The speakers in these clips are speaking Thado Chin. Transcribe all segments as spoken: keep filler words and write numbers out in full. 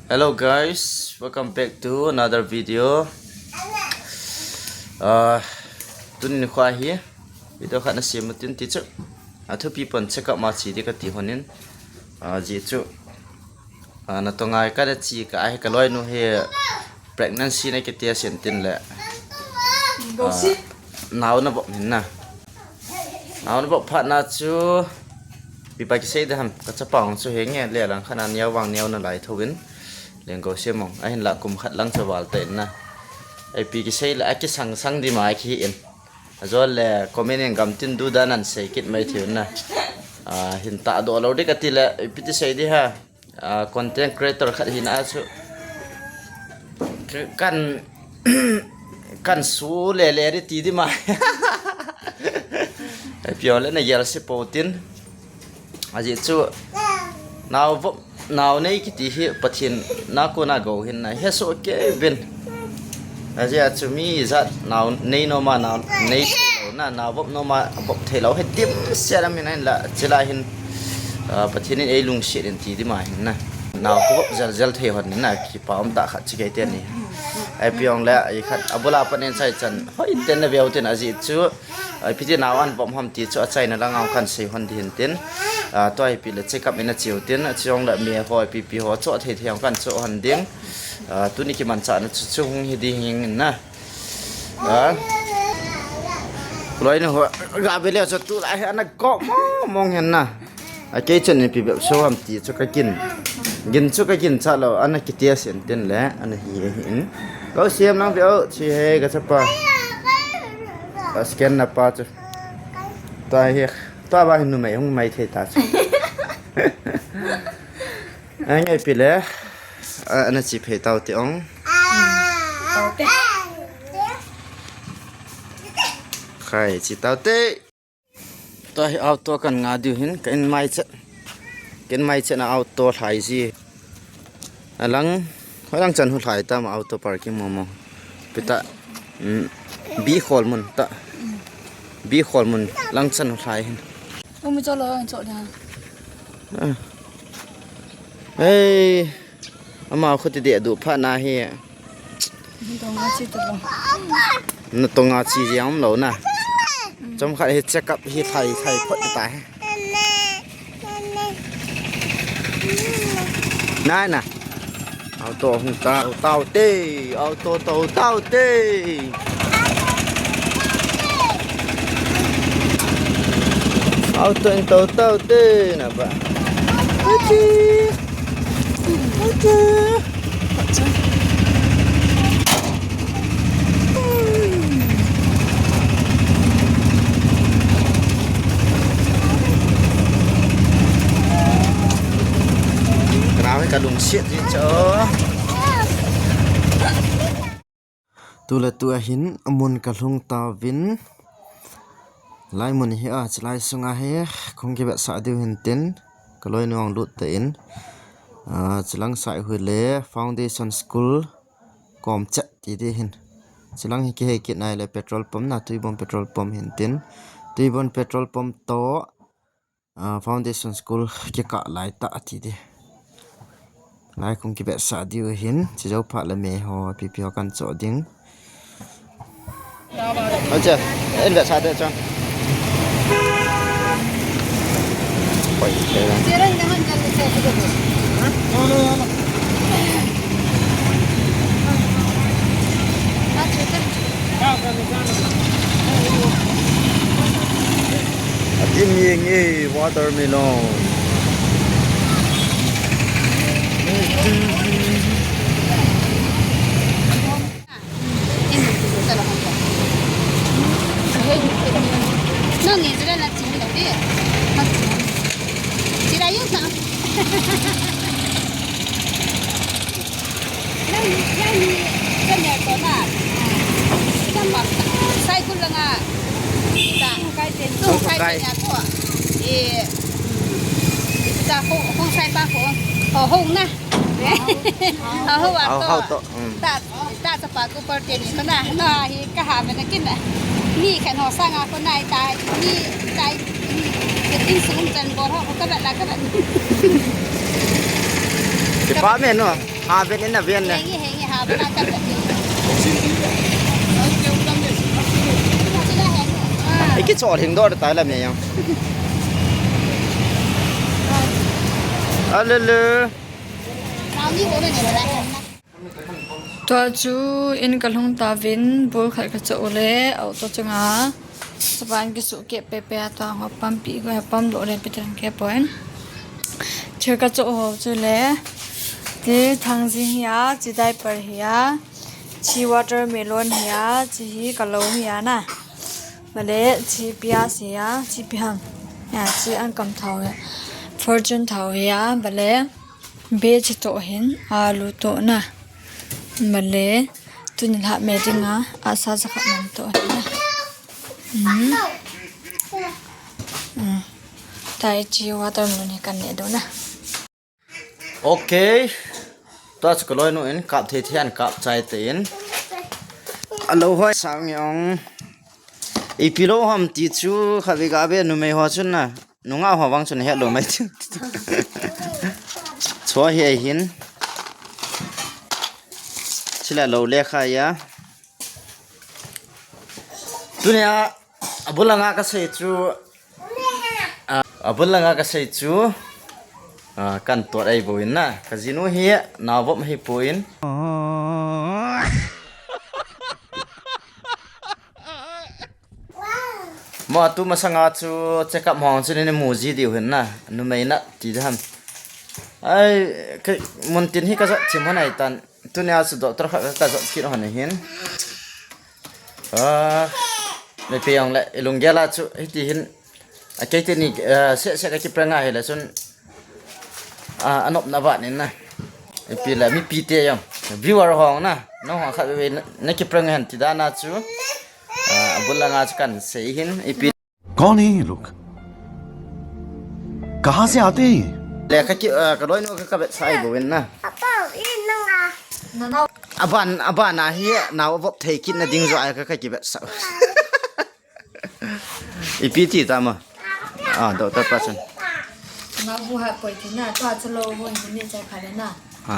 Hello guys, welcome back to another video. Ah, tuni nikho hi video khat na sem utin ti chu. Athupi pon check up ma che di kati lhonin. Ah, ajeh chu. Ah, natong a kana che kah a hi kaloinu hi pregnancy na kitest in tin le. Ah, nao na vop hin na. Nao na vop phat na chu. Ipi pa kisei ding ham, kachapa hung chu henge, le lang khat na neo vang neo nalai thou in, leng ko se mong, ahinlah kum khat lang chu val ta in na. Ipi kisei le, akisang sang di ma kihi in. Ajol le, comment in gam tin du dan an sei kit mai thei un na. Ah, hin tahdoh lou di kati le, ipi ti sei di ha. Ah, content creator khat hina chu. Kan, kan su le le di ti di ma. Ipi jongle na gel se pou tin. Ajeh chu nao vop, nao nei kiti hi Pathen na kona gou hin na he so ke vin. Ajeh chu mi ijat nao nei nom a nao nei thei lou na, nao vop nom a vop thei lou hi dimset a min ahin la, chulai hin, ah, Pathen in ei lungset in ti di ma hin na. Nao ka vop jel jel thei hon na, kipa um tah khat chi kei te ni. Ipi jongle, i khat abul a pat in chai chan, hoi ten na veu tin ajeh chu, ah, ipi ti nao an vop ham ti chu achaina lang a kan sei hon di hin tin. Ah, tua ipi le check up in a che u tin, ache jongle me ho, ipi pi ho, cho thei thei hon kan cho hon ding. Ah, tuni kimanchah na chu chu hung hi di hing in na. Ah. Loinu ho, ga be le chu tulai hi ana kop mong mong hin na. A kei chun ipi bep so ham ti chu ka gin. Gin chu ka gin cha lou, ana kitest in tin le, ana hi hi in. Ko siam lang be o, chi he kachapa. A scan na pa chu. Tua hi, tua ba hin numei hung mai thei ta chu. Ange pi le, a, ana chi phei tau te ong. Khai, chi tau te. Tua hi auto kan nga diu hin, ka in mai chet. Ka in mai chet na auto lhai ji. Alang, hoi lang chan hu lhai ta ma auto parking mo mo. Pita, mm, bi khol mun ta. Bi khol mun lang chan hu lhai hin. Umi cho lo, cho da. Ah. Hey, ama khuti de du pha na hi. Natong a chi tu lo. Natong a chi jeng um lou na. Chom khat hi check up hi thai, thai phot ta hi. Nai na. Auto hung tau, tau te. Auto tau, tau te. Auto in tau, tau te na ba. Uchi. Uchi. Ka nao hi ka lungset ji chu. Tu le tu a hin amun ka lhung tauvin. Lai mun hi a, chulai sunga hi, kong kibetsah diu hin tin, ka loinu ong lut ta in. A, chulang sai hui le, Foundation School, kom chet ti di hin. Chulang hi kihei kit nai le petrol pump na, Tuibon petrol pump hin tin. Tuibon petrol pump to, a, Foundation School kikah lai ta ti di. Lai kong kibetsah diu hin, chi jou phat le me ho, pipi ho kan cho ding. Acha, en betsah de chon. Oi, Adim yeng e, watermelon. Nang, nang ni, kan ya ko na. Kan ma, sai kun la nga. Ta. Hung kai ten. Tu kai ten ya ko. E, ta ho, ho sai pa ko. Ho, ho na. Ho, ho wa to. Ho, ho to. Mm. Ta, ta sa pa ko par ten ni ko na. Na hi ka ha me na kin na. Ni kan ho sa nga ko na ta. Ni ta. Ni, tin sum chan bor ho ko ka ba la ka ba. Department no. Aven in aven ne. Henge, henge, ha, bana ta ta. Iki chol hing dor ta la me yang. Alele. Tua chu in kalhung tauvin, ball khat kachoh u le, auto chunga. Saban kisuh keh pepe a tua ho pump pi ko, pump lo le pi tan ke point. Thil kachoh ho chu le, ti thangjing hi a, chi diaper hi a, chi watermelon hi a, chi hi kalou hi a na. Bale, chi pias hi a, chi pi ham. Ya, chi ankam thao hi a. Fortune thao hi a, bale. Be chi toh hin, alu toh na. Bale, tuni lha me ding a, asa jakhat man toh hin na. Hmm. Hmm. Tai chi watermelon hi kan ne do na. Okay. Tua chu kaloinu in kap thei thei an kap chai te in. Alou hoi sang yong. Ipi lou ham ti chu khatvei kave numei ho chun na. Nungah ho vang chun hetlou mai ti. Chua hi ahin. Chila lou le kha ya. Tunia, abul langa kasei chu, a, abul langa kasei chu, a, kan tuat ahi bou in na. Kajinu hi naovop ahi poi. Mo atu masanga chu check up hong chu ni mu ji diu hin na. Numei na ti dam. Ai, ke, mun tin hi kajot chim hon ahi tan. Tunia chu doctor khat ka, kajot kit hon ahin. Ah, mipi jong le, ilunggel a chu, hiti hin, a kei teni, ah, se, se ka kiprank a hile chun, ah, anopna vat in na. Ipi le, mipi te jong, viewer hong na, nahung khatvei na, na kiprank hen ti dan a chu, ah, abul langa chu kan sei hin, ipi. कौन है ये लोग? कहां से आते हैं ये? Le ka ki, ah, kaloinu ka, kavetsah ahi bou in na. Apa, in nang a. Aban, aban a hi, naovop thei kit na ding joh a ka, ka kivetsah. Ipi ti ta ma. Ah, doctor pa chun. Naobu hat poi ti na, tua chu lou hon ni chai pha le na. Ha.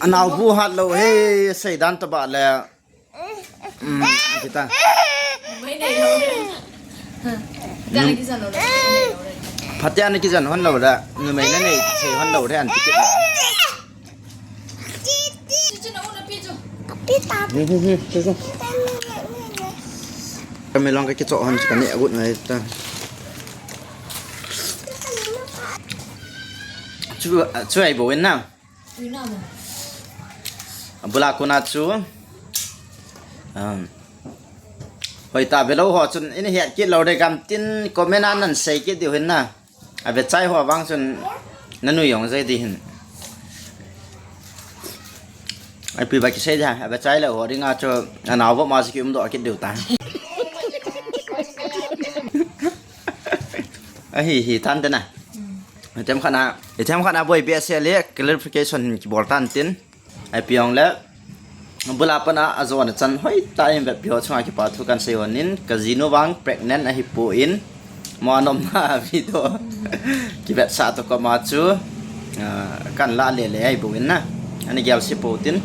Anaobu hat lou, he, seidan tobang le. Um, kita. Mai nei lou. Phatea na kijan hon lou le, numei na nei thei hon lou le, an ti kit. Kami long ka kichoh hon chu kani agut nai ta. Chu, chu ahi bou in na. Abul a kona chu. Um, hoi ta velou ho chun, in het kit lou de gam tin comment a nan sei kit diu hin na. Avechai ho vang chun, na nui jong jai di hin. Ai pi ba kisei dia, avechai lou ho ding a chu, anaovop ma chu ki um doh kit diu ta. Ahi, hi tan te na. Item khat na, item khat na boi behseh le clarification hin kibol tan tin. Ipi jong le, bul a pat a ajona chan hoi ta in vetpi ho chunga kipa thu kan sei hon in, kajinu vang pregnant ahi poi, mo anom na video kivetsah to koma chu, ah, kan la le le ahi bou in na. Ani gel si pou tin.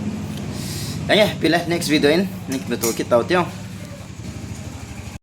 Enge, pi le next video in, ni kimuto kit tau tio.